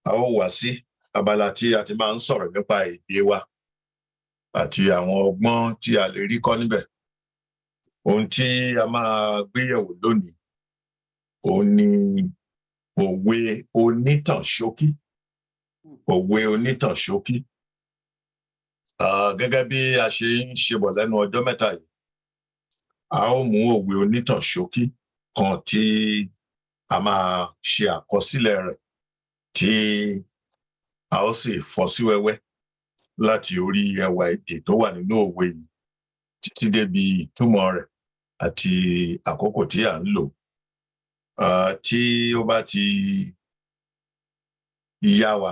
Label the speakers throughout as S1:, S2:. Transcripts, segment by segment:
S1: A ó wá sí abala tí a ti máa ń sọ̀rọ̀ nípa èdè wa àti àwọn ọgbọ́n tí a lè rí kọ́ níbẹ̀. Ohun tí a máa gbé yẹ̀wò lónìí, òun ni òwe onítàn ṣókí. Òwe onítàn ṣókí. Gẹ́gẹ́ bí a ṣe ń ṣe bọ̀ lẹ́nu ọjọ́ mẹ́ta yìí, a ó mú òwe onítàn ṣókí kan tí a máa ṣe àkọsílẹ̀ rẹ̀, tí a ó sì fọ́ sí wẹ́wẹ́ láti orí ẹwà èdè tó wà nínú òwe yìí títí débi ìtumọ̀ rẹ̀ àti àkókò tí à ń lò. Tí ó bá ti yá wa,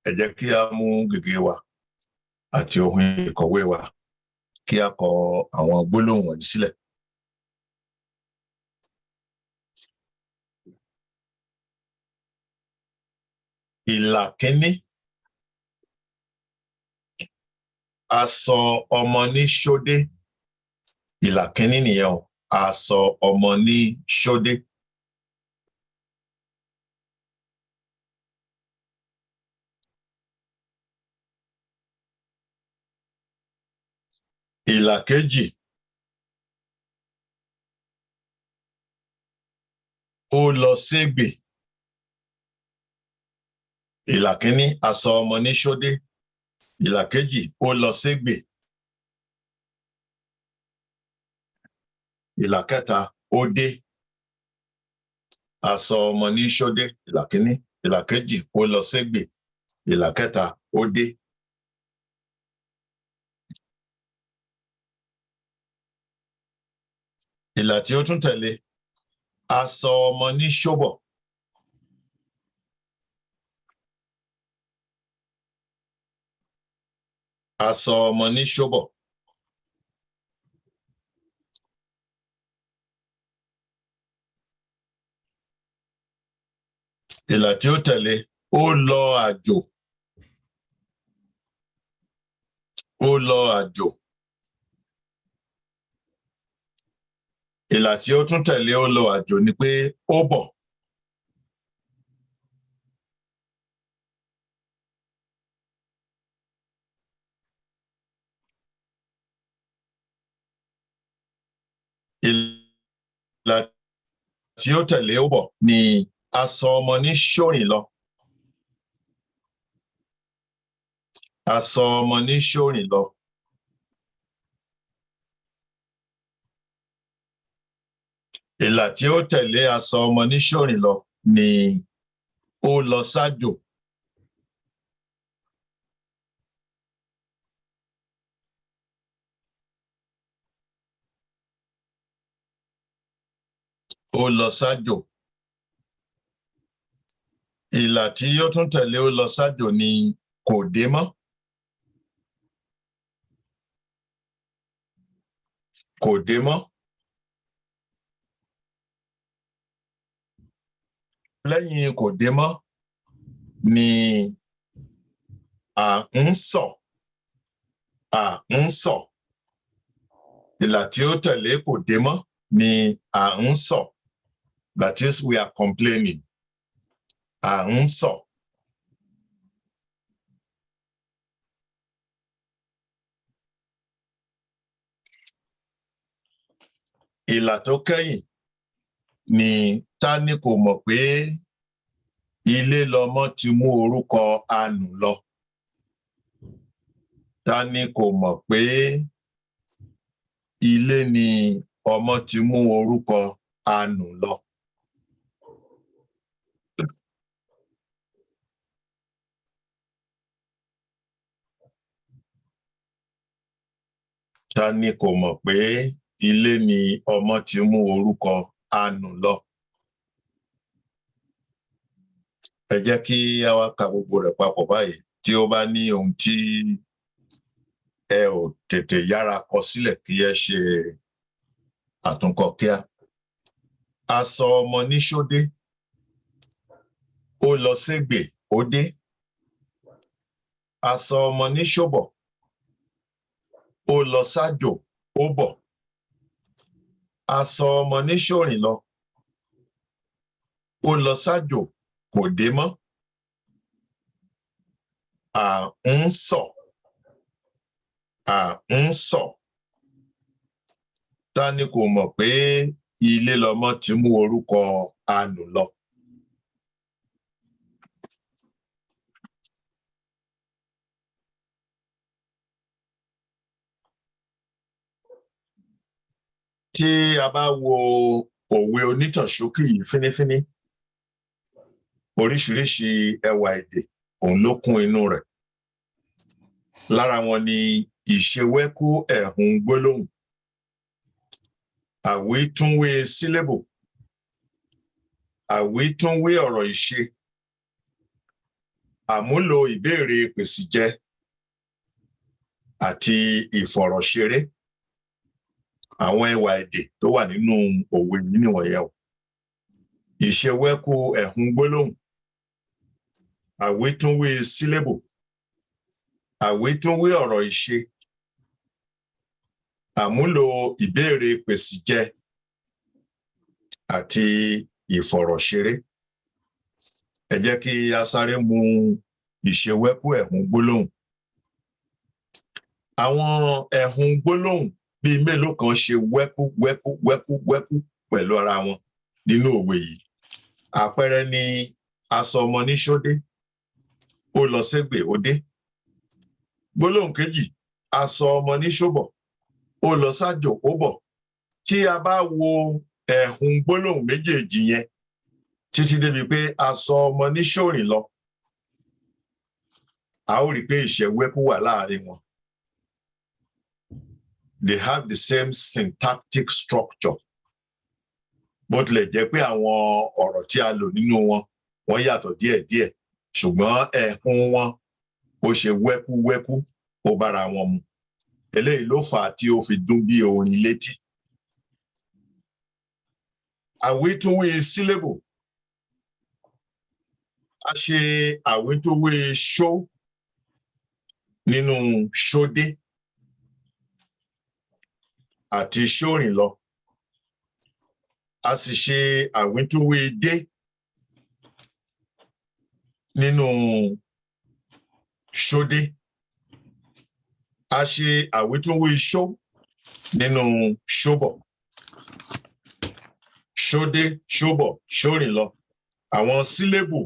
S1: ẹ jẹ́ kí a mú gègé wa àti ohun ìkọ̀wé wa kí a kọ àwọn gbólóhùn wọ̀nyí sílẹ̀. Ìlà kínní. A sọ ọmọ ní Ṣódé. Ìlà kínní nìyẹn o. A sọ ọmọ ní Ṣódé. Ìlà kejì. Ó lọ ségbè. Ìlà kínní, a sọ ọmọ ní Ṣódé. Ìlà kejì, ó lọ ségbè. Ìlà kẹta, ó dé. A sọ ọmọ ní Ṣódé, ìlà kínní. Ìlà kejì, ó lọ ségbè. Ìlà kẹta, ó dé. Ìlà tí ó tún tẹ̀lé, a sọ ọmọ ní Ṣóbọ̀. A sọ ọmọ ní Ṣóbọ̀. Ìlà tí ó tẹ̀lé, ó lọ àjò. Ó lọ àjò. Ìlà tí ó tún tẹ̀lé ó lọ àjò ni pé ó bọ̀. Ìlà tí ó tẹ̀lé ó bọ̀ ni a sọ ọmọ ní Ṣórìn lọ. A sọ ọmọ ní Ṣórìn lọ. Ìlà tí ó tẹ̀lé a sọ ọmọ ní Ṣórìn lọ ni ó lọ sájò. Ó lọ sájò. Ìlà tí ó tún tẹ̀lé ó lọ sájò ni kò dé mọ́. Kò dé mọ́. Lẹ́yìn kò dé mọ́ ni à ń sọ̀. À ń sọ̀. Ìlà tí ó tẹ̀lé kò dé mọ́ ni à ń sọ̀. That is, we are complaining. À ń sọ̀. Ìlà tó kẹ́yìn ni ta ni kò mọ̀ pé ilé lọmọ ti mú orúkọ anù lọ. Ta ni kò mọ̀ pé ilé ni ọmọ ti mú orúkọ anù lọ. Ta ni kò mọ̀ pé ilé ni ọmọ ti mú orúkọ anù lọ. Ẹ jẹ́ kí a wá ka gbogbo rẹ̀ papọ̀ báyìí. Tí ó bá ní ohun tí ẹ ò tètè yára kọ sílẹ̀, kí ẹ ṣe àtúnkọ kíá. A sọ ọmọ ní Ṣódé. Ó lọ ségbè, ó dé. A sọ ọmọ ní Ṣóbọ̀. Ó lọ sájò, ó bọ̀. A sọ ọmọ ní Ṣórìn lọ. Ó lọ sájò, kò dé mọ́. À ń sọ, à ń sọ. Ta ni kò mọ̀ pé ilé lọmọ ti mú orúkọ anù lọ? Tí a bá wo òwe onítàn ṣókí yìí fínífíní, oríṣiríṣi ẹwà èdè òun ló kún inú rẹ̀. Lára wọn ni ìṣewẹ́kú ẹ̀hún gbólóhùn, àwítúnwí sílébù, àwítúnwí ọ̀rọ̀ ìṣe, àmúlò ìbéèrè pèsìjẹ àti ìfọ̀rọ̀ṣeré. Àwọn ẹwà èdè tó wà nínú òwe yìí nìwọ̀nyẹn o. Ìṣewẹ́kú ẹ̀hún gbólóhùn, àwítúnwí sílébù, àwítúnwí ọ̀rọ̀ ìṣe, àmúlò ìbéèrè pèsìjẹ àti ìfọ̀rọ̀ṣeré. Ẹ jẹ́ kí a sáré mu ìṣewẹ́kú ẹ̀hún gbólóhùn. Àwọn ẹ̀hún gbólóhùn bíi mélòó kan ṣe wẹ́kú wẹ́kú wẹ́kú wẹ́kú pẹ̀lú ara wọn nínú òwe yìí. Àpẹẹrẹ ni aṣọ ọmọ ní ṣódé, ó lọ ségbè ó dé. Gbólóhùn kejì, aṣọ ọmọ ní ṣóbọ̀, ó lọ sájò ó bọ̀. Tí a bá wo ẹ̀hún gbólóhùn méjèèjì yẹn títí débi pé aṣọ ọmọ ní ṣòrìn lọ, a ó rí i pé ìṣẹ̀wẹ́kú wà láàrin wọn. They have the same syntactic structure. Bó tilẹ̀ jẹ́ pé àwọn ọ̀rọ̀ tí a lò nínú wọn wọ́n yàtọ̀ díẹ̀díẹ̀, ṣùgbọ́n ẹ̀hún wọn ó ṣe wẹ́kúwẹ́kú, ó bára wọn mu. Eléyìí ló fà á tí ó fi dún bí orin létí. Àwítúnwí sílébù. A ṣe àwítúnwí ṣó nínú ṣódé àti ṣórìn lọ. A sì ṣe àwítúnwí dé nínú ṣódé. A ṣe àwítúnwí ṣó nínú ṣóbọ̀. Ṣódé, ṣóbọ̀, ṣórìn lọ. Àwọn sílébù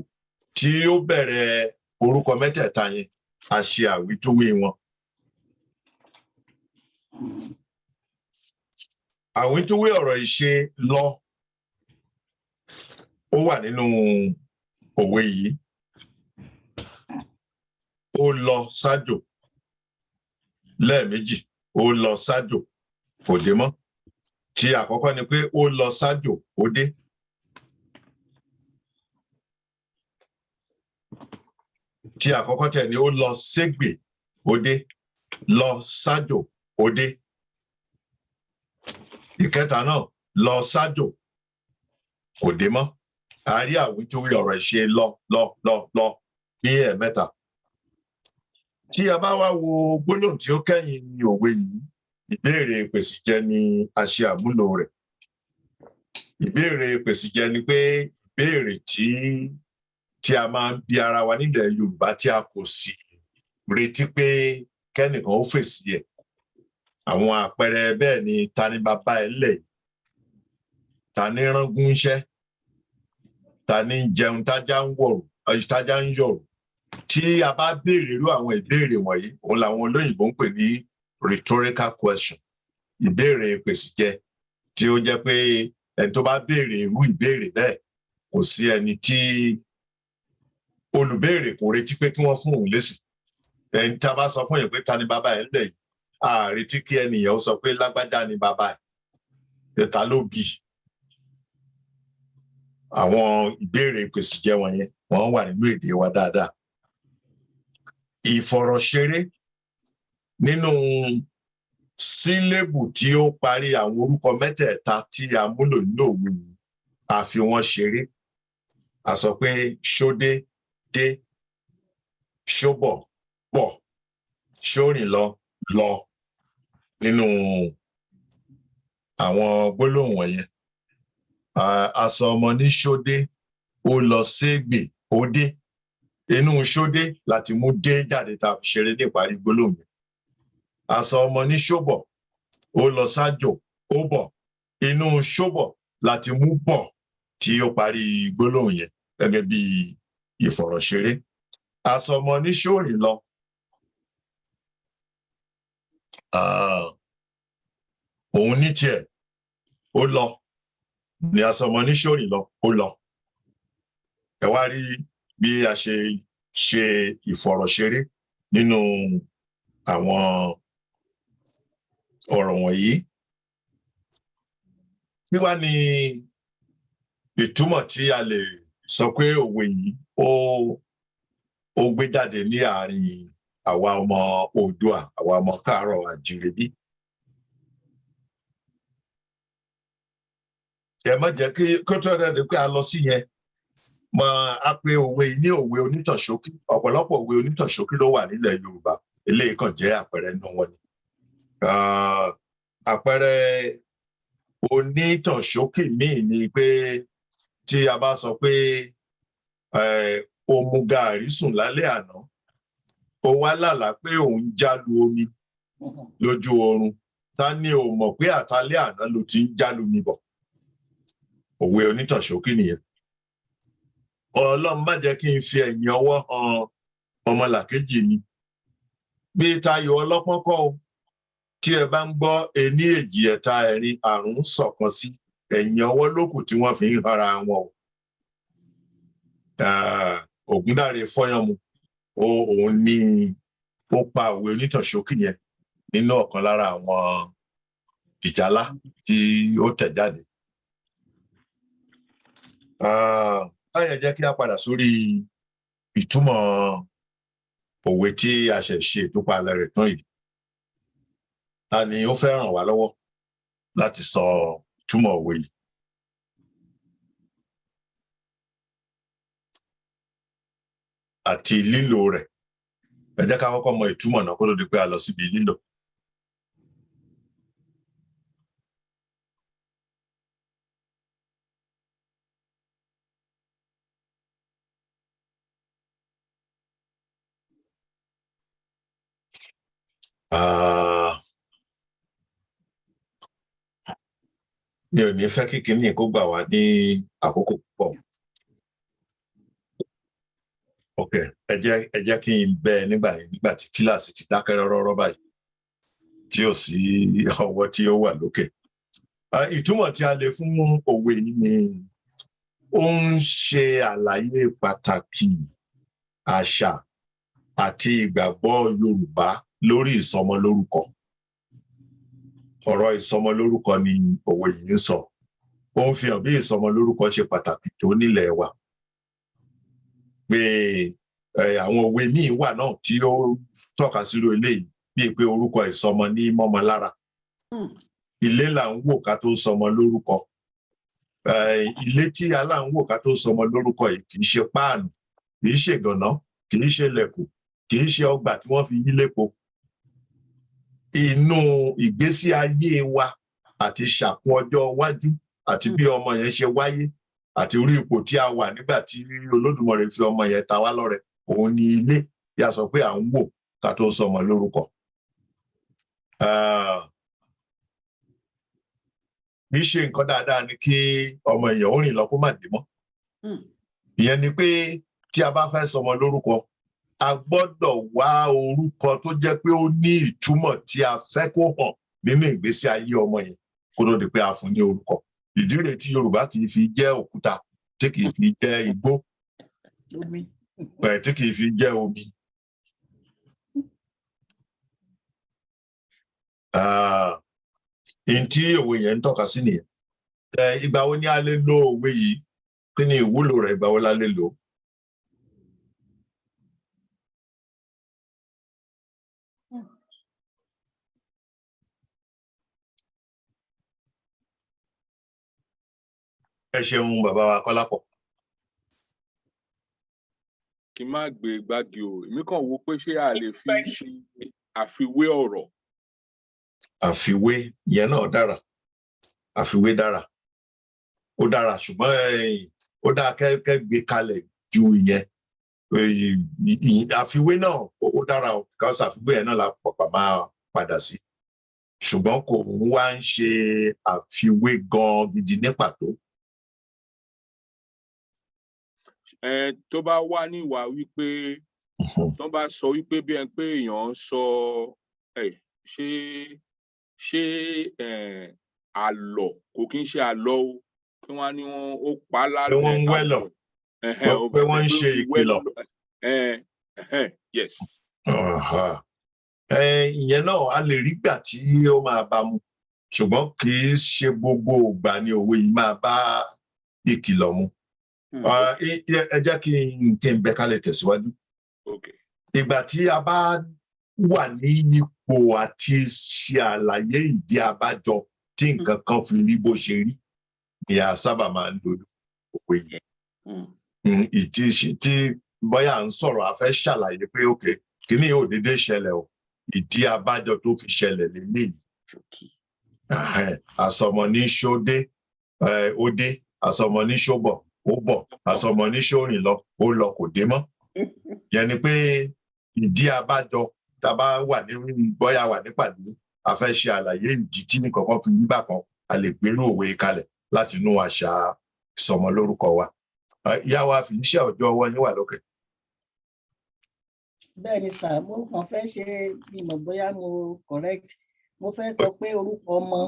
S1: tí ó bẹ̀rẹ̀ orúkọ mẹ́tẹ̀ẹ̀ta yẹn, a ṣe àwítúnwí wọn. Àwítúnwí ọ̀rọ̀ ìṣe lọ ó wà nínú òwe yìí. Ó lọ sájò lẹ́ẹ̀mejì, ó lọ sájò kò dé mọ́. Tí àkọ́kọ́ ni pé ó lọ sájò ó dé. Tí àkọ́kọ́ tẹ̀ ni ó lọ ségbè ó dé, lọ sájò ó dé. Ìkẹta náà, lọ sájò kò dé mọ́. A rí àwítúwí ọ̀rọ̀ ìṣe lọ lọ lọ lọ ní ẹ̀ẹ̀mẹ́ta. Tí a bá wá wo gbólóhùn tí ó kẹ́yìn òwe yìí, ìbéèrè pèsìjẹ ni a ṣe àmúlò rẹ̀. Ìbéèrè pèsìjẹ ni pé ìbéèrè tí a máa ń bi ara wa nílẹ̀ Yorùbá tí a kò sì retí pé kẹ́nìkan ó fèsì ẹ̀. Àwọn àpẹẹrẹ bẹ́ẹ̀ ni ta ni bàbá ẹ ńlẹ̀ yìí, ta ni rángún ńṣẹ́, ta ni ń jẹun tájá ń wọ̀rù, tájá ń yọ̀rù. Tí a bá béèrè irú àwọn ìbéèrè wọ̀nyí, òun làwọn olóyìnbó ń pè ní rhetorical question. Ìbéèrè pèsìjẹ tí ó jẹ́ pé ẹni tó bá béèrè irú ìbéèrè bẹ́ẹ̀, kò sí ẹni tí olùbéèrè kò retí pé kí wọ́n fún òun lésì. Ẹni tá a bá sọ fún yẹn pé ta ni bàbá ẹ̀ ńlẹ̀ yìí, a retí kí ẹnìyẹn ó sọ pé lágbájá ni bàbá ẹ̀, ta ló bí. Àwọn ìbéèrè pèsìjẹ wọ̀nyẹn wọ́n wà nínú èdè wa dáadáa. Ìfọ̀rọ̀ṣeré nínú sílébù tí ó parí àwọn orúkọ mẹ́tẹ̀ẹ̀ta tí a múlò nínú òwe yìí, a fi wọ́n ṣeré. A sọ pé ṣódé dé, ṣóbọ̀ bọ̀, ṣórìn lọ lọ nínú àwọn gbólóhùn wọ̀nyẹn. A sọ ọmọ ní ṣódé, ó lọ ségbè ó dé. Inú ṣódé láti mú dé jáde tá a fi ṣeré ní ìparí gbólóhùn yẹn. A sọ ọmọ ní ṣóbọ̀, ó lọ sájò, ó bọ̀. Inú ṣóbọ̀ láti mú bọ̀ tí ó parí gbólóhùn yẹn gẹ́gẹ́ bí ìfọ̀rọ̀ṣeré. A sọ ọmọ ní ṣórìn lọ. Òun ní tiẹ̀, ó lọ ní a sọ ọmọ ní ṣórìn lọ, ó lọ. Ẹ wá rí bí a ṣe ṣe ìfọ̀rọ̀ṣeré nínú àwọn ọ̀rọ̀ wọ̀nyí. Kí wá ni ìtumọ̀ tí a lè sọ pé òwe yìí ó gbé jáde ní àárín àwa ọmọ Oòduà, àwa ọmọ káàárọ̀ àjíire bí? Ẹ má jẹ́ kí kó tó dẹ̀ pé a lọ sí yẹn mọ, a pé òwe yìí ní òwe onítànṣókí. Ọ̀pọ̀lọpọ̀ òwe onítànṣókí ló wà nílẹ̀ Yorùbá, eléyìí kàn jẹ́ àpẹẹrẹ inú wọn ni. Àpẹẹrẹ onítànṣókí míì ni pé tí a bá sọ pé ó mu gàárì sùn lálẹ́ àná, ó wá lálàá pé òun jálu omi lójú oorun, ta ni ò mọ̀ pé àtàlẹ́ àná ló ti ń jálu mi bọ̀? Òwe onítànṣókí nìyẹn. Ọlọ́run má jẹ́ kí n fi ẹ̀yìn ọwọ́ hàn ọmọlàkejì mi. Bí Tayọ̀ ọlọ́pọ́n kọ́ o, tí ẹ bá ń gbọ́ ení, èjì, ẹ̀ta, ẹ̀rin, àrún ṣọ̀kan sí ẹ̀yìn ọwọ́ lókù tí wọ́n fi ń hanra wọn o. Ògúndáre Fọ́yánmu òun ní ó pa òwe onítànṣókí yẹn nínú ọ̀kan lára àwọn ìjálá tí ó tẹ̀ jáde. Báyẹn jẹ́ kí a padà sórí ìtumọ̀ òwe tí a ṣẹ̀ ṣe ìtúpalẹ̀ rẹ̀ tán yìí. Ta ni ó fẹ́ ràn wá lọ́wọ́ láti sọ ìtumọ̀ òwe yìí? Àti lílò rẹ̀. Ẹ jẹ́ ká kọ́kọ́ mọ ìtumọ̀ náà kó tó di pé a lọ síbi lílò. Mi ò ní fẹ́ kí kinní kó gbà wá ní àkókò púpọ̀. Ok, ẹ jẹ́ kí n bẹ nígbà yẹn, nígbà tí kíláàsì ti dákẹ́ rọ́rọ́ báyìí, tí ò sí ọwọ́ tí ó wà lókè. Ìtumọ̀ tí a lè fún òwe yìí ni ó ń ṣe àlàyé pàtàkì àṣà àti ìgbàgbọ́ Yorùbá lórí ìsọmọlórúkọ. Ọ̀rọ̀ ìsọmọlórúkọ ni òwe yìí ń sọ. Ó ń fi hàn bí ìsọmọlórúkọ ṣe pàtàkì tó nílẹ̀ wa, pé àwọn òwe míì wà náà tí ó tọ́ka sírò eléyìí, bíi pé orúkọ ìsọmọ ní mọ́mọ lára, ilé là ń wò ká tó sọmọ lórúkọ, ilé tí alá ń wò ká tó sọmọ lórúkọ yìí kì í ṣe páànù, kì í ṣe gànná, kì í ṣe lẹ̀kùn, kì í ṣe ọgbà tí wọ́n fi yí lépo. Inú ìgbésí ayé wa àti ṣàkún ọjọ́ iwájú àti bí ọmọ yẹn ṣe wáyé àti orí ipò tí a wà nígbà tí Olódùmarè fi ọmọ yẹn ta wá lọ́rẹ, òun ni ilé bí a sọ pé à ń wò ká tó sọmọ lórúkọ. Kì í ṣe nǹkan dáadáa ni kí ọmọ èèyàn ó rìn lọ kó má dé mọ́. Ìyẹn ni pé tí a bá fẹ́ sọmọ lórúkọ, a gbọ́dọ̀ wá orúkọ tó jẹ́ pé ó ní ìtumọ̀ tí a fẹ́ kó hàn nínú ìgbésí ayé ọmọ yẹn kó tó di pé a fún ní orúkọ. Ìdí rèé tí Yorùbá kì í fi jẹ́ òkúta, tí kì í fi jẹ́ igbó, tí kì í fi jẹ́ omi. Ohun tí òwe yẹn ń tọ́ka sí nìyẹn. Ìgbà wo ni a lè lo òwe yìí? Kí ni ìwúlò rẹ̀? Ìgbà wo la lè lò ó? Ẹ ṣeun, bàbá wa Kọ́lápọ̀.
S2: Kí n má gbé gbági o, èmi kàn wo pé ṣé a lè fi ṣe àfiwé ọ̀rọ̀?
S1: Àfiwé yẹn náà dára, àfiwé dára, ó dára, ṣùgbọ́n ó dáa kẹ́ gbé kalẹ̀ ju ìyẹn. Àfiwé náà ó dára o, because àfiwé yẹn náà la pàpà máa padà sí, ṣùgbọ́n kò ń wá ń ṣe àfiwé gan gidi ní pàtó.
S2: Tó bá wá níwà wípé tó bá sọ wípé bí ẹni pé èèyàn ń sọ ẹ ṣé àlọ́, kò kí ń ṣe àlọ́ o, kí wọ́n á ní wọ́n ó pa á
S1: Pé wọ́n ń
S2: lálẹ́
S1: wẹ́lọ̀.
S2: àlọ́. Ẹhẹ́n, ó
S1: Pé wọ́n ń ṣe ìkìlọ̀.
S2: Ẹhẹ́n, yes.
S1: Aha. Ìyẹn náà a lè rí gbà tí ó máa bá mu, ṣùgbọ́n kì í ṣe gbogbo ìgbà ni òwe yìí máa bá ìkìlọ̀ mu. Ah, ẹ jẹ́ kí n bẹ ká lè tẹ̀síwájú.
S2: Okay.
S1: Ìgbà tí a bá wà ní ipò àti ṣe àlàyé ìdí abájọ tí nǹkan kan fi rí bó ṣe rí ni a sábà máa ń lo òwe yìí. Ìdí tí bóyá à ń sọ̀rọ̀, a fẹ́ ṣàlàyé pé ok, kíní yóò dédé ṣẹlẹ̀ o, ìdí abájọ tó fi ṣẹlẹ̀ lélẹ́yìí.
S3: Ṣókí.
S1: Ẹhẹ́n, àsọmọ ní ṣódé, ó dé, àsọmọ ní ṣóbọ̀, ó bọ̀, àsọmọ ní ṣórìn lọ, ó lọ, kò dé mọ́. Yẹn ni pé ìdí abájọ, tá a bá wà ní bóyá wà nípàdé, a fẹ́ ṣe àlàyé ìdí tí nǹkan kan fi rí bákan, a lè gbérú òwe kalẹ̀ láti inú àṣà ìsọmọlórúkọ wa. Ìyá wa Felicia, ọjọ́ ọwọ́ yín wà lókè.
S4: Bẹ́ẹ̀ ni sà, mo kàn fẹ́ ṣe bí mọ̀ bóyá mo correct. Mo fẹ́ sọ pé orúkọ ọmọ,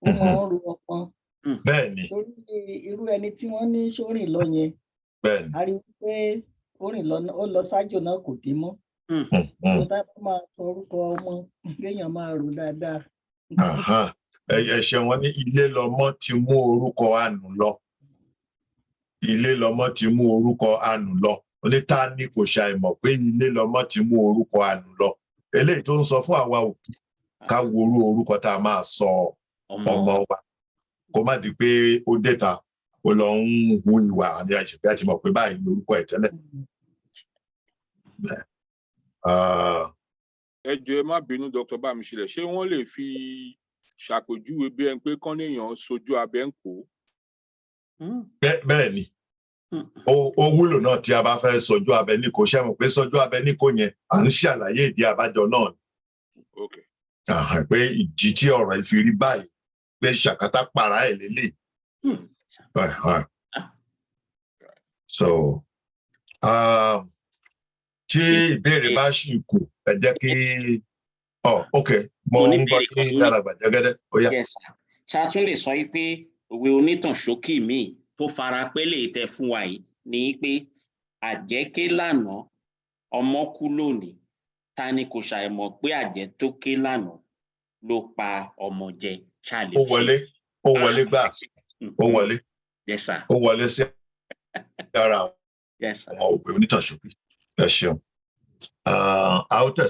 S4: ó máa ń ru ọpọn.
S1: bẹ́ẹ̀ ni
S4: Torí irú ẹni tí wọ́n ní sórìn lọ yẹn,
S1: bẹ́ẹ̀ ni
S4: a rí i pé ó rìn lọ, ó lọ sájò náà, kò dé mọ́. Tó tá bá máa sọ orúkọ ọmọ, kéèyàn máa rò dáadáa.
S1: Aha. Ẹ ṣe. Wọn ní ilé lọmọ ti mú orúkọ àánú lọ, ilé lọmọ ti mú orúkọ àánú lọ. Oníta ni kò ṣàìmọ̀ pé ilé lọmọ ti mú orúkọ àánú lọ. Eléyìí tó ń sọ fún àwa òbí, ká wo orú orúkọ tá a máa sọ ọmọ wa, kó má di pé ó déta, ó lọ ń hu ìwà àti àṣìbí àti mọ̀ pé báyìí lórúkọ ẹ̀ tẹ́lẹ̀. Ah,
S2: Ẹ jọ̀ọ́, ẹ má bínú, Dr. Bámiṣílẹ̀, ṣé wọ́n lè fi ṣàpèjúwe bí ẹni pé kán néèyàn sojú abẹ ń kó?
S1: Bẹ́ẹ̀ ni. Ó wúlò náà tí a bá fẹ́ sọjú abẹ níkò. Ṣe mọ̀ pé sọjú abẹ níkò yẹn, à ń ṣàlàyé ìdí abájọ náà ni. Àhàn, pé ìdí tí ọ̀rọ̀ yìí fi rí báyìí, pé ṣàkátà pàrà ẹ̀ lélẹ̀. Ẹ̀hàn. So tí ìbéèrè bá ṣì kù, ẹ jẹ́ kí ọ ok, mo
S3: Mo ní
S1: ń gbọ́
S3: ìbéèrè kan
S1: kí
S3: lórí-
S1: Alàgbà Jẹ́gẹ́dẹ́, ó yá.
S3: Yes sir. Ṣá tún lè sọ yìí pé òwe onítàn ṣókí míì tó fara pẹ́ lè tẹ fún wa yìí ni pé àjẹ́ ké lánàá, ọmọ kú lónìí, ta ni kò ṣàìmọ̀ pé àjẹ́ tó ké lánàá ló pa ọmọ jẹ? Ṣá lè
S1: Ó wọlé, ó wọlé gbà, ó wọlé.
S3: Yes sir.
S1: Ó wọlé sí ara
S3: Yes sir.
S1: àwọn òwe onítàn ṣókí. Ẹ ṣeun. Ah, a ó tẹ̀síwájú.